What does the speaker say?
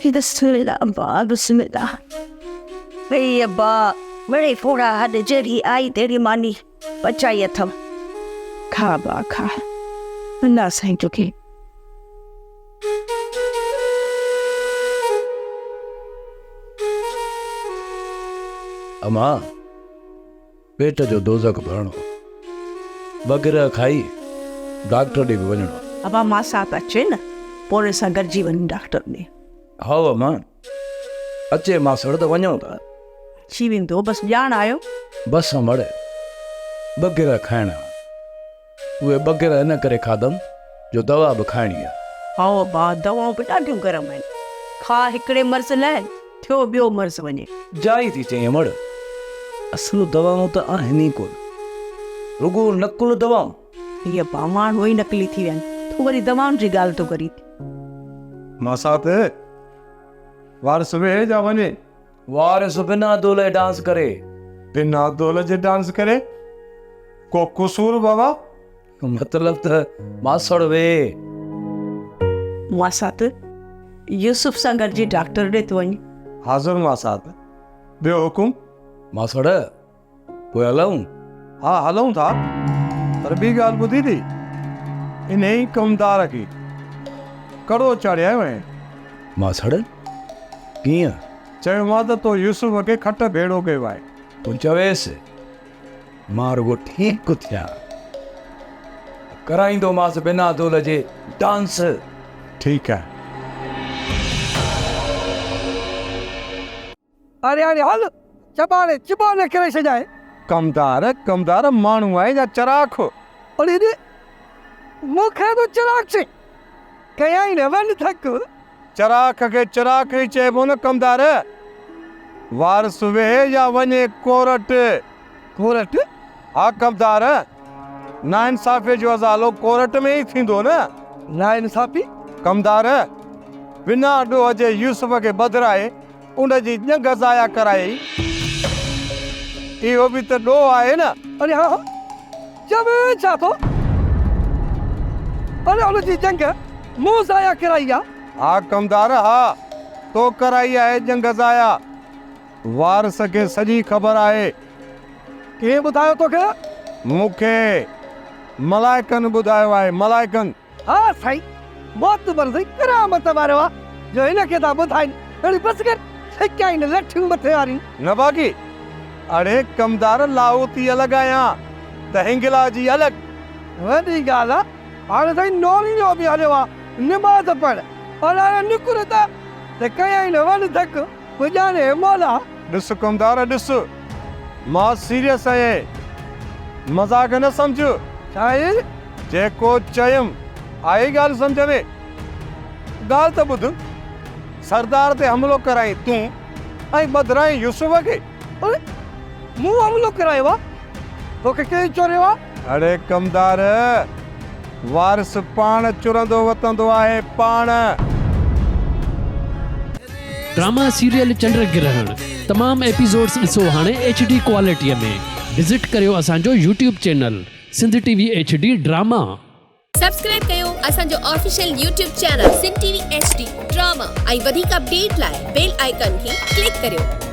بسم الله ابا بسم الله. اي ابا مڙئي ڦوڙا هڏ جهڙي آئي تهڙي ماني پچائي اٿم. کا ابا کا الله سائين توکي. امان پيٽ جو دوزخ ڀرڻو. ٻه گرهه کائي ڊاڪٽر ڏي به وڃڻو. ابا ماسات اچي نه پوء ان سان گڏجي وڃون ڊاڪٽر ڏي. هائو امان اچي ماسڙ ته وڃون ٿا. اچي ويندو بس ڄاڻ آيو. بس امڙ ٻه گرهه کائڻا. اهي ٻه گرهه ان ڪري کاڌم جو دوا به کائڻي آهي. هائو ابا دوائون به ڏاڍيون گرم آهن. کاء هڪڙي مرض لاء ٿيو ٻيو مرض وڃي. جائي ٿي چئين امڙ، اصل دوائون ته آهن ئي ڪونه. رڳو نقل دوائون. هي ابا ماڻهو ئي نقلي ٿي ويا آهن. تون وري دوائن جي ڳالهه ٿو ڪرين. ماسات، وارث ويهي جا وڃي. وارث بنا دول جي ڊانس ڪري. بنا دول جي ڊانس ڪري؟ ڪو قصور بابا؟ مطلب ته ماسڙ وي. ماسات، يوسف سان گڏجي ڊاڪٽر ڏي ٿو وڃ. حاضر ماسات، ٻيو حڪم؟ ماسڙ، پوء هلون؟ ها هلون ٿا، پر ٻي ڳالهه ٻڌي ٿي؟ انهيء ڪمدار کي ڪڙو چاڙهي آيو آهيان. ماسڙ، ڪيئن؟ چيومانس ته تو يوسف کي کٽ ڀيڙو ڪيو آهي. تون چويس، مان رڳو ٺيڪ ٿيان ته ڪرائيندومانس بنا دول جي ڊانس. ٺيڪ آهي. اڙي هاڻي هل، چٻاڙي چٻاڙي ڪري ڇڏيائين. ڪمدار، ڪمدار ماڻهو آهين يا چراخ؟ اڙي ڙي، مون کي تون چراخ چئين؟ ڪيائين نه وڃ ٿڪ. چراخ کي چراخ ئي چئبو نه ڪمدار. وارث ويهي يا وڃي ڪورٽ؟ ڪورٽ؟ ها ڪمدار، ناانصافيء جو ازالو ڪورٽ ۾ ئي ٿيندو نه. ناانصافي؟ ڪمدار، بنا ڏوهه جي يوسف کي ٻڌرائي ان جي ڄنگهه ضايع ڪرايئي. اهو به ته ڏوهه آهي نه. اڙي ها ها، چوين ڇا ٿو؟ اڙي ان جي ڄنگهه مون ضايع ڪرائي آ. ها ڪمدار ها، تو ڪرائي آهي ڄنگهه ضايع. وارث کي سڄي خبر آهي. ڪنهن ٻڌايو توکي؟ مون کي ملائڪن ٻڌايو آهي، ملائڪن. ها سائين، معتبر سائين ڪرامت وارو آ جو هن کي ٿا ٻڌائين. اڙي بس ڪر، ڇڪيائين لٺيون مٿي واريون. نه باقي، اڙي ڪمدار لاهوتي الڳ آهيان ته هنگلاجي الڳ. وڏي ڳالهه آ، هاڻي سائين نورينو به هليو آ نماز پڙهڻ. پر هاڻي نڪر ته ته ڪيائين وڏ ڌڪ. پڄاڻي مولا. ڏس ڪمدار ڏس، مان سيريس آهيان، مذاق نه سمجهه. سائين! جيڪو چيم، آئي ڳالهه سمجهه ۾؟ ڳالهه ته ٻڌ، سردار تي حملو ڪرايئين تون ۽ ٻڌرايئين يوسف کي. اڙي! مون حملو ڪرايو آ؟ توکي ڪنهن چوريو آ؟ اڙي ڪمدار! وارث پاڻ چرندو وتندو آهي، پاڻ. ڊراما سيريل چنڊ گرهڻ تمام ايپيسوڊس ڏسو هاڻي ايڇ ڊي ڪوالٽي ۾ وزٽ ڪريو اسان جو YouTube channel Sindh T V H D drama. Subscribe ڪيو اسان جو official YouTube channel Sindh T V H D drama ۽ وڌيڪ اپڊيٽ لاء بيل آئيڪان کي ڪلڪ ڪريو.